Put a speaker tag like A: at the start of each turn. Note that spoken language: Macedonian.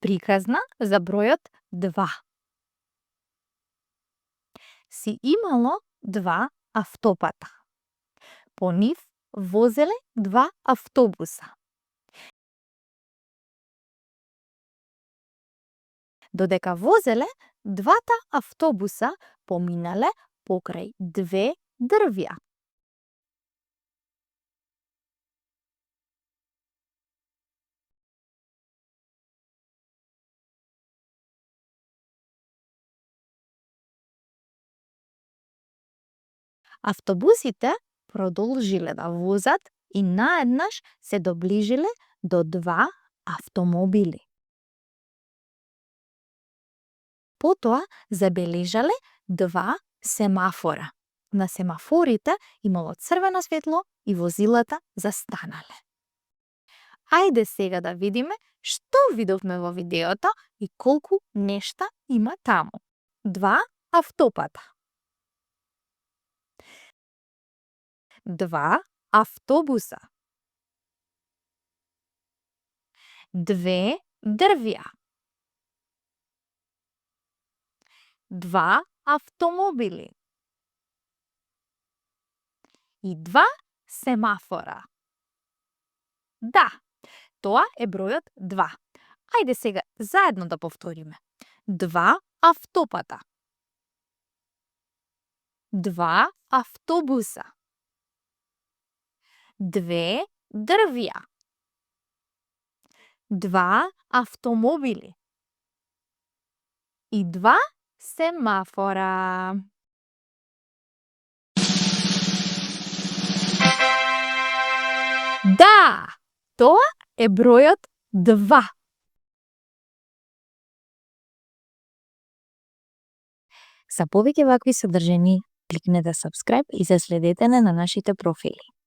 A: приказна за бројот 2. Си имало 2 автопата. По нив возеле 2 автобуса. Додека возеле, 2 автобуса поминале покрај 2 дрвја. Автобусите продолжиле да возат и наеднаш се доближиле до 2 автомобили. Потоа забележале 2 семафора. На семафорите имало црвено светло и возилата застанале. Ајде сега да видиме што видовме во видеото и колку нешта има таму. 2 автопата. 2 автобуса. 2 дрвја. 2 автомобили. И 2 семафора. Да, тоа е бројот 2. Ајде сега заедно да повториме. 2 автопата. 2 автобуса. 2 дрвја. 2 автомобили. И 2 семафора. Да, тоа е бројот 2. За повеќе вакви содржини, кликнете subscribe и се следете на нашите профили.